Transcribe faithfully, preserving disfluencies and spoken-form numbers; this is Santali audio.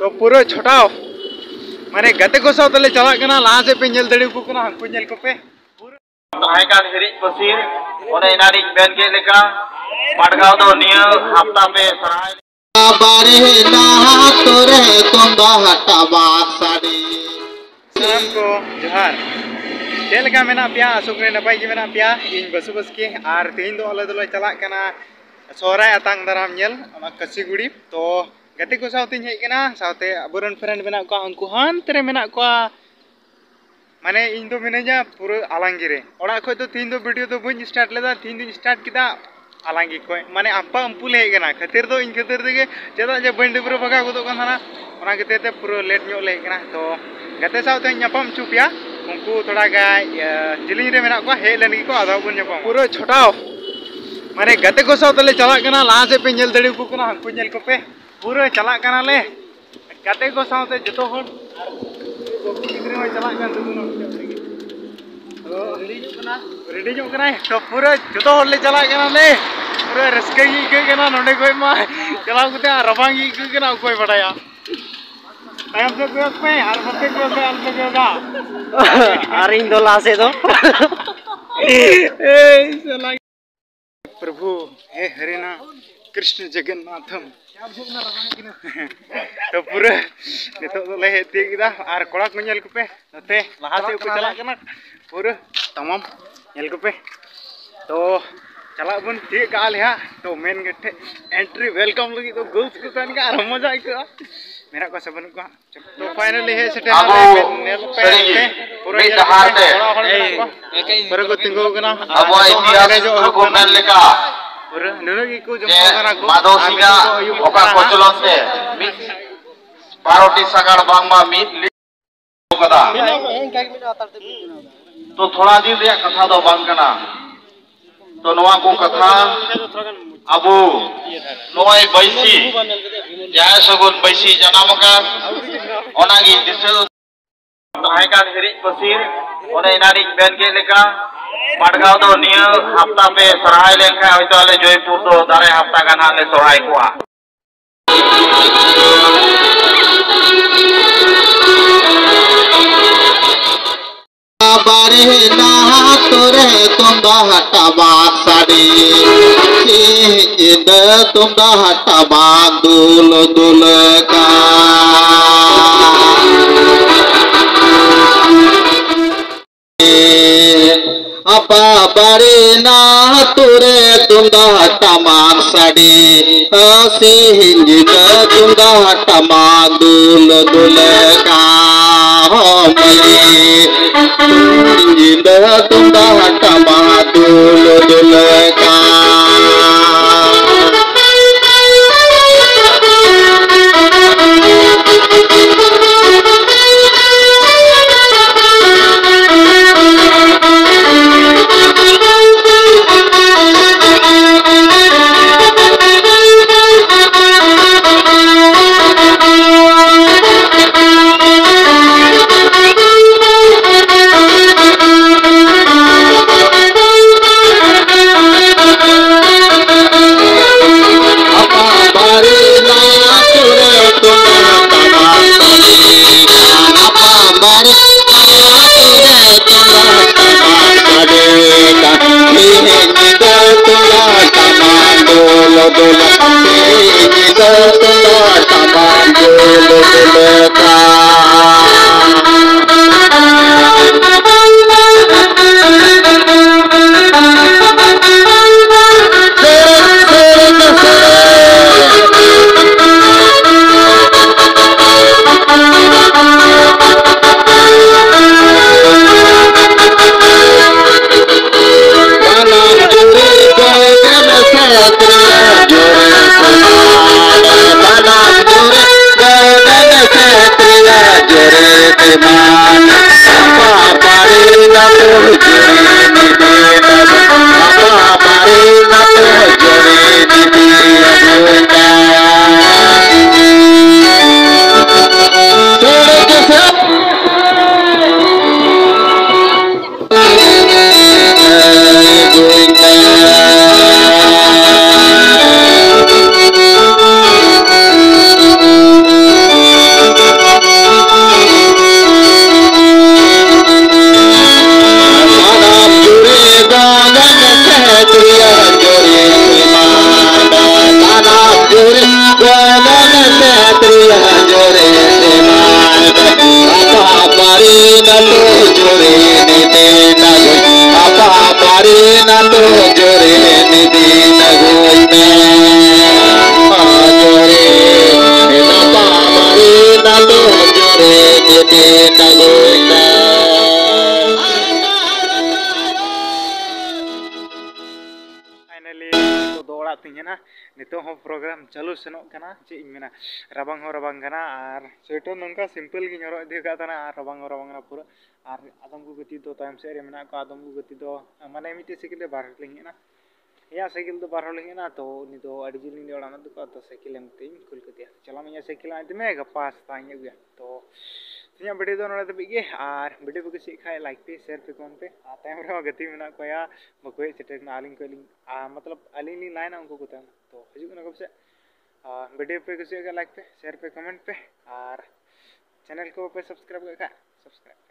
ᱛᱚ ᱯᱩᱨᱟᱹ ᱪᱷᱚᱴᱟᱣ, ᱢᱟᱱᱮ ᱜᱟᱛᱮ ᱠᱚ ᱥᱟᱶ ᱛᱮᱞᱮ ᱪᱟᱞᱟᱜ ᱠᱟᱱᱟ, ᱞᱟᱦᱟ ᱥᱮᱫ ᱯᱮ ᱧᱮᱞ ᱫᱟᱲᱮᱭᱟᱠᱚ ᱠᱟᱱᱟ, ᱦᱟᱹᱱᱠᱩ ᱧᱮᱞ ᱠᱚᱯᱮ᱾ ᱛᱟᱦᱮᱸ ᱠᱟᱱ ᱦᱤᱨᱤᱡ ᱯᱟᱹᱥᱤᱨ, ᱚᱱᱮ ᱮᱱᱟᱱᱤᱧ ᱢᱮᱱ ᱠᱮᱫ ᱞᱮᱠᱟ, ᱢᱟᱰᱜᱟᱣ ᱫᱚ ᱱᱤᱭᱟᱹ ᱦᱟᱯᱛᱟ ᱯᱮ ᱥᱚᱨᱦᱟᱭ᱾ ᱵᱟᱨᱮ ᱱᱟᱦᱟᱜ ᱛᱚᱨᱮ ᱛᱚᱢᱵᱟ ᱦᱟᱴᱟᱵᱟ ᱥᱟᱰᱮ᱾ ᱥᱟᱱᱟᱢ ᱠᱚ ᱡᱚᱦᱟᱨ᱾ ᱪᱮᱫ ᱞᱮᱠᱟ ᱢᱮᱱᱟᱜ ᱯᱮᱭᱟ? ᱟᱥᱚᱜ ᱠᱟᱹᱱᱟᱹᱧ ᱱᱟᱯᱟᱭ ᱜᱮ ᱢᱮᱱᱟᱜ ᱯᱮᱭᱟ᱾ ᱤᱧ ᱵᱟᱹᱥᱩ ᱵᱟᱥᱠᱮ, ᱟᱨ ᱛᱮᱦᱮᱧ ᱫᱚ ᱟᱞᱮ ᱫᱚᱞᱮ ᱪᱟᱞᱟᱜ ᱠᱟᱱᱟ ᱥᱚᱦᱨᱟᱭ ᱟᱛᱟᱝ ᱫᱟᱨᱟᱢ ᱧᱮᱞ, ᱚᱱᱟ ᱠᱟᱹᱥᱤᱜᱩᱲᱤ᱾ ᱛᱚ ᱜᱟᱛᱮ ᱠᱚ ᱥᱟᱶᱛᱮᱧ ᱦᱮᱡ ᱠᱟᱱᱟ, ᱥᱟᱶᱛᱮ ᱟᱵᱚᱨᱮᱱ friend ᱢᱮᱱᱟᱜ ᱠᱚᱣᱟ, ᱩᱱᱠᱩ ᱦᱟᱱᱛᱮ ᱨᱮ ᱢᱮᱱᱟᱜ ᱠᱚᱣᱟ᱾ ᱢᱟᱱᱮ ᱤᱧ ᱫᱚ ᱢᱤᱱᱟᱹᱧᱟ ᱯᱩᱨᱟᱹ ᱟᱞᱟᱝᱜᱤ ᱨᱮ᱾ ᱚᱲᱟᱜ ᱠᱷᱚᱡ ᱫᱚ ᱛᱤᱦᱤᱧ ᱫᱚ video ᱫᱚ ᱵᱟᱹᱧ start ᱞᱮᱫᱟ, ᱛᱤᱦᱤᱧ ᱫᱚᱧ start ᱠᱮᱫᱟ ᱟᱞᱟᱝᱜᱤ ᱠᱷᱚᱡ᱾ ᱢᱟᱱᱮ ᱟᱯᱟ ᱩᱢᱯᱩ ᱞᱮ ᱦᱮᱡ ᱠᱟᱱᱟ, ᱠᱷᱟᱹᱛᱤᱨ ᱫᱚ ᱤᱧ ᱠᱷᱟᱹᱛᱤᱨ ᱛᱮᱜᱮ, ᱪᱮᱫᱟᱜ ᱡᱮ ᱵᱟᱹᱧ ᱰᱟᱹᱵᱽᱨᱟᱹ ᱵᱷᱟᱜᱟᱣ ᱜᱚᱫᱚᱜ ᱠᱟᱱ ᱛᱟᱦᱮᱱᱟ, ᱚᱱᱟ ᱠᱷᱟᱹᱛᱤᱨ ᱛᱮ ᱯᱩᱨᱟᱹ late ᱧᱚᱜ ᱞᱮ ᱦᱮᱡ ᱠᱟᱱᱟ᱾ ᱛᱚ ᱜᱟᱛᱮ ᱥᱟᱶᱛᱮᱧ ᱧᱟᱯᱟᱢ ᱦᱚᱪᱚ ᱯᱮᱭᱟ, ᱩᱱᱠᱩ ᱛᱷᱚᱲᱟ ᱜᱟᱱ ᱤᱭᱟᱹ, ᱡᱤᱞᱤᱧ ᱨᱮ ᱢᱮᱱᱟᱜ ᱠᱚᱣᱟ, ᱦᱮᱡ ᱞᱮᱱ ᱜᱮᱠᱚ, ᱟᱫᱚ ᱵᱚᱱ ᱧᱟᱯᱟᱢᱟ᱾ ᱯᱩᱨᱟᱹ ᱪᱷᱚᱴᱟᱣ, ᱢᱟᱱᱮ ᱜᱟᱛᱮ ᱠᱚ ᱥᱟᱶ ᱛᱮᱞᱮ ᱪᱟᱞᱟᱜ ᱠᱟᱱᱟ, ᱞᱟᱦᱟ ᱥᱮᱫ ᱯᱮ ᱧᱮᱞ ᱫᱟᱲᱮᱭᱟᱠᱚ ᱠᱟᱱᱟ, ᱦᱟᱱᱠᱩ ᱧᱮᱞ ᱠᱚᱯᱮ᱾ ᱯᱩᱨᱟᱹ ᱪᱟᱞᱟᱜ ᱠᱟᱱᱟᱞᱮ, ᱜᱟᱛᱮ ᱠᱚ ᱥᱟᱶᱛᱮ ᱡᱚᱛᱚ ᱦᱚᱲ᱾ ᱟᱨ ᱵᱟᱹᱵᱩ ᱜᱤᱫᱽᱨᱟᱹ ᱦᱚᱸᱭ ᱪᱟᱞᱟᱜ ᱠᱟᱱ ᱛᱟᱵᱚᱱᱟ᱾ ᱛᱚ ready ᱧᱚᱜ ᱠᱟᱱᱟ, ready ᱧᱚᱜ ᱠᱟᱱᱟᱭ᱾ ᱛᱚ ᱯᱩᱨᱟᱹ ᱡᱚᱛᱚ ᱦᱚᱲ ᱞᱮ ᱪᱟᱞᱟᱜ ᱠᱟᱱᱟᱞᱮ, ᱯᱩᱨᱟᱹ ᱨᱟᱹᱥᱠᱟᱹ ᱜᱮ ᱟᱹᱭᱠᱟᱹᱜ ᱠᱟᱱᱟ᱾ ᱱᱚᱸᱰᱮ ᱠᱷᱚᱡ ᱢᱟ ᱪᱟᱞᱟᱣ ᱠᱟᱛᱮ ᱟᱨ ᱨᱟᱵᱟᱝ ᱜᱮ ᱟᱹᱭᱠᱟᱹᱜ ᱠᱟᱱᱟ, ᱚᱠᱚᱭ ᱵᱟᱰᱟᱭᱟ᱾ ᱛᱟᱭᱚᱢ ᱥᱮᱫ ᱠᱚᱭᱚᱜ ᱯᱮ ᱟᱨ ᱱᱚᱛᱮ ᱠᱚᱭᱚᱜ ᱯᱮ, ᱟᱞᱚᱯᱮ ᱠᱚᱭᱚᱜᱟ᱾ ᱟᱨ ᱤᱧ ᱫᱚ ᱞᱟᱦᱟ ᱥᱮᱫ ᱫᱚ᱾ ᱮᱭ ᱥᱟᱞᱟ᱾ ᱯᱨᱚᱵᱷᱩ, ᱦᱮ ᱦᱨᱤᱱᱟ ᱠᱨᱤᱥᱱ ᱡᱚᱜᱚᱱᱱᱟᱛᱷᱚᱢ᱾ ᱛᱚ ᱯᱩᱨᱟᱹ ᱱᱤᱛᱚᱜ ᱫᱚᱞᱮ ᱦᱮᱡ ᱛᱤᱭᱳᱜ ᱠᱮᱫᱟ, ᱟᱨ ᱠᱚᱲᱟ ᱠᱚ ᱧᱮᱞ ᱠᱚᱯᱮ, ᱱᱚᱛᱮ ᱞᱟᱦᱟ ᱥᱮᱫ ᱠᱚ ᱪᱟᱞᱟᱜ ᱠᱟᱱᱟ᱾ ᱯᱩᱨᱟᱹ ᱛᱟᱢᱟᱢ ᱧᱮᱞ ᱠᱚᱯᱮ᱾ ᱛᱚ ᱪᱟᱞᱟᱜ ᱵᱚᱱ, ᱛᱤᱭᱳᱜ ᱠᱟᱜᱼᱟ ᱞᱮ ᱦᱟᱸᱜ᱾ ᱛᱚ ᱢᱮᱱ ᱜᱮᱴ ᱴᱷᱮᱡ entry welcome ᱞᱟᱹᱜᱤᱫ ᱫᱚ girls ᱠᱚ ᱛᱟᱦᱮᱱ ᱠᱷᱟᱱ ᱟᱨᱦᱚᱸ ᱢᱚᱡᱟ ᱟᱹᱭᱠᱟᱹᱜᱼᱟ᱾ ᱢᱮᱱᱟᱜ ᱠᱚᱣᱟ ᱥᱮ ᱵᱟᱹᱱᱩᱜ ᱠᱚᱣᱟ? ᱛᱚ finally ᱦᱮᱡ ᱥᱮᱴᱮᱨ ᱟᱵᱚ ᱱᱟᱞᱮ, ᱧᱮᱞ ᱯᱮ, ᱥᱟᱹᱨᱤᱜᱮ ᱯᱩᱨᱟᱹ ᱢᱤᱫ ᱧᱮᱞ ᱰᱟᱦᱟᱨ ᱯᱮ ᱛᱮ᱾ ᱚᱲᱟᱜ ᱦᱚᱲ ᱢᱮᱱᱟᱜ ᱠᱚᱣᱟ᱾ ᱯᱩᱨᱟᱹ ᱠᱚ ᱛᱤᱸᱜᱩ ᱠᱟᱱᱟ᱾ ᱟᱨ ᱟᱵᱚᱣᱟᱜ ᱱᱤᱛᱚᱜ ᱦᱚᱸ ᱤᱛᱤᱦᱟᱥ ᱮᱱᱮᱡᱚᱜ ᱠᱚ ᱦᱩᱭᱩᱜ ᱠᱟᱱᱟ᱾ ᱢᱮᱱ ᱞᱮᱠᱟ ᱯᱩᱨᱟᱹ ᱱᱩᱱᱟᱹᱜ ᱜᱮᱠᱚ ᱡᱚᱢ ᱡᱮ ᱠᱟᱱᱟ ᱠᱚ᱾ ᱢᱟᱫᱚ ᱟᱨ ᱥᱤᱧᱟᱜ ᱱᱤᱛᱚᱜ ᱫᱚ ᱟᱹᱭᱩᱵ ᱚᱠᱟ ᱠᱟᱱᱟ ᱦᱟᱸᱜ᱾ ᱠᱚᱪᱞᱚᱱ ᱛᱮ ᱢᱤᱫ ᱵᱟᱨᱚᱴᱤ ᱥᱟᱜᱟᱲ ᱵᱟᱝᱢᱟ ᱢᱤᱫ ᱞᱤ-, ᱠᱟᱫᱟ᱾ ᱛᱚ ᱛᱷᱚᱲᱟ ᱫᱤᱱ ᱨᱮᱭᱟᱜ ᱠᱟᱛᱷᱟ ᱫᱚ ᱵᱟᱝ ᱠᱟᱱᱟ᱾ ᱛᱚ ᱱᱚᱣᱟ ᱠᱚ ᱠᱟᱛᱷᱟ ᱟᱵᱚ ᱱᱚᱜᱼᱚᱭ ᱵᱟᱹᱭᱥᱤ, ᱡᱟᱦᱟᱸᱭ ᱥᱟᱹᱜᱩᱱ ᱵᱟᱹᱭᱥᱤ ᱡᱟᱱᱟᱢ ᱟᱠᱟᱱ, ᱚᱱᱟᱜᱮ ᱫᱤᱥᱟᱹ ᱛᱟᱦᱮᱸ ᱠᱟᱱ ᱦᱤᱨᱤᱡ ᱯᱟᱹᱥᱤᱨ, ᱚᱱᱮ ᱮᱱᱟᱱᱤᱧ ᱢᱮᱱ ᱠᱮᱫ ᱞᱮᱠᱟ, ᱢᱟᱰᱜᱟᱣ ᱫᱚ ᱱᱤᱭᱟᱹ ᱦᱟᱯᱛᱟ ᱯᱮ ᱥᱚᱨᱦᱟᱭ ᱞᱮᱱᱠᱷᱟᱱ ᱦᱚᱭᱛᱳ ᱟᱞᱮ ᱡᱚᱭᱯᱩᱨ ᱫᱚ ᱫᱟᱨᱟᱭ ᱦᱟᱯᱛᱟ ᱜᱟᱱ ᱦᱟᱸᱜ ᱞᱮ ᱥᱚᱨᱦᱟᱭ ᱠᱚᱜᱼᱟ᱾ ᱧᱤᱫᱟᱹ ᱛᱩᱢᱫᱟᱜ ᱴᱟᱢᱟᱠ ᱫᱩᱞ ᱫᱩᱞ ᱠᱟᱱ᱾ ᱟᱯᱟ ᱵᱟᱨᱮᱱ ᱟᱹᱛᱩ ᱨᱮ ᱛᱩᱢᱫᱟᱜ ᱴᱟᱢᱟᱠ ᱥᱟᱰᱮ, ᱥᱤᱧ ᱧᱤᱫᱟᱹ ᱛᱩᱢᱫᱟᱜ ᱴᱟᱢᱟᱠ ᱫᱩᱞ ᱫᱩᱞ ᱠᱟᱱ᱾ ᱦᱚᱸ ᱢᱟᱹᱭ, ᱥᱤᱧ ᱧᱤᱫᱟᱹ ᱛᱩᱢᱫᱟᱜ ᱴᱟᱢᱟᱠ ᱫᱩᱞ ᱫᱩᱞ ᱠᱟᱱ᱾ ᱡᱳᱨᱮ ᱢᱤᱫᱤᱱ ᱟᱹᱜᱩᱭ ᱢᱮ᱾ ᱢᱟ ᱡᱳᱨᱮ ᱢᱮᱱᱟ ᱯᱟᱢᱟᱨᱮ ᱱᱟᱛᱚ ᱡᱳᱨᱮ ᱢᱤᱫᱤᱱ ᱟᱹᱜᱩᱭ ᱢᱮ᱾ Finally, ᱱᱤᱛᱚᱜ ᱫᱚ ᱚᱲᱟᱜ ᱛᱤᱧ ᱦᱮᱡ ᱮᱱᱟ᱾ ᱱᱤᱛᱚᱜ ᱦᱚᱸ program ᱪᱟᱹᱞᱩ ᱥᱮᱱᱚᱜ ᱠᱟᱱᱟ᱾ ᱪᱮᱫ ᱤᱧ ᱢᱮᱱᱟ, ᱨᱟᱵᱟᱝ ᱦᱚᱸ ᱨᱟᱵᱟᱝ ᱠᱟᱱᱟ ᱟᱨ sweater ᱱᱚᱝᱠᱟ simple ᱜᱤᱧ ᱦᱚᱨᱚᱜ ᱤᱫᱤ ᱟᱠᱟᱫ ᱛᱟᱦᱮᱱᱟ ᱟᱨ ᱨᱟᱵᱟᱝ ᱦᱚᱸ ᱨᱟᱵᱟᱝ ᱠᱟᱱᱟ ᱯᱩᱨᱟᱹ᱾ ᱟᱨ ᱟᱫᱚᱢ ᱠᱚ ᱜᱟᱛᱮ ᱫᱚ ᱛᱟᱭᱚᱢ ᱥᱮᱫ ᱨᱮ ᱢᱮᱱᱟᱜ ᱠᱚᱣᱟ, ᱟᱫᱚᱢ ᱠᱚ ᱜᱟᱛᱮ ᱫᱚ, ᱢᱟᱱᱮ, ᱢᱤᱫᱴᱮᱡ ᱥᱟᱭᱠᱮᱞ ᱛᱮ ᱵᱟᱨ ᱦᱚᱲ ᱞᱤᱧ ᱦᱮᱡ ᱮᱱᱟ᱾ ᱤᱧᱟᱹᱜ ᱥᱟᱭᱠᱮᱞ ᱫᱚ ᱵᱟᱨ ᱦᱚᱲ ᱞᱤᱧ ᱦᱮᱡ ᱮᱱᱟ, ᱛᱚ ᱩᱱᱤ ᱫᱚ ᱟᱹᱰᱤ ᱡᱤᱞ ᱞᱤᱧ ᱚᱲᱟᱜ ᱨᱮᱱᱟᱜ ᱫᱚ, ᱟᱫᱚ ᱥᱟᱭᱠᱮᱞ ᱮᱢ ᱠᱟᱛᱮ ᱤᱧ ᱠᱩᱞ ᱠᱮᱫᱮᱭᱟ᱾ ᱪᱟᱞᱟᱜ ᱢᱮ, ᱤᱧᱟᱹᱜ ᱥᱟᱭᱠᱮᱞ ᱦᱟᱸᱜ ᱤᱫᱤ ᱢᱮ, ᱜᱟᱯᱟ ᱥᱮᱛᱟᱜ ᱤᱧ ᱟᱹᱜᱩᱭᱟ᱾ ᱛᱚ ᱛᱮᱦᱮᱧᱟᱜ video ᱫᱚ ᱱᱚᱰᱮ ᱫᱷᱟᱹᱵᱤᱡ ᱜᱮ, ᱟᱨ video ᱯᱮ ᱠᱩᱥᱤᱭᱟᱜ ᱠᱷᱟᱡ like ᱯᱮ, share ᱯᱮ, comment ᱯᱮ, ᱟᱨ ᱛᱟᱭᱚᱢ ᱨᱮᱦᱚᱸ ᱜᱟᱛᱮ ᱢᱮᱱᱟᱜ ᱠᱚᱣᱟ, ᱵᱟᱠᱚ ᱦᱮᱡ ᱥᱮᱴᱮᱨ ᱠᱟᱱᱟ, ᱟᱹᱞᱤᱧ ᱠᱷᱚᱡ ᱞᱤᱧ, ᱟᱨ ᱢᱚᱛᱞᱚᱵ ᱟᱹᱞᱤᱧ ᱞᱤᱧ ᱞᱟᱭᱤᱱᱟ, ᱩᱱᱠᱩ ᱠᱚ ᱛᱟᱭᱚᱢ᱾ ᱛᱚ ᱦᱤᱡᱩᱜ ᱠᱟᱱᱟ ᱠᱚ ᱯᱟᱥᱮᱡ, ᱟᱨ video ᱯᱮ ᱠᱩᱥᱤᱭᱟᱜ ᱠᱷᱟᱡ like ᱯᱮ, share ᱯᱮ, comment ᱯᱮ, ᱟᱨ channel ᱠᱚ ᱵᱟᱯᱮ subscribe ᱠᱟᱜ ᱠᱷᱟᱡ subscribe ᱯᱮ᱾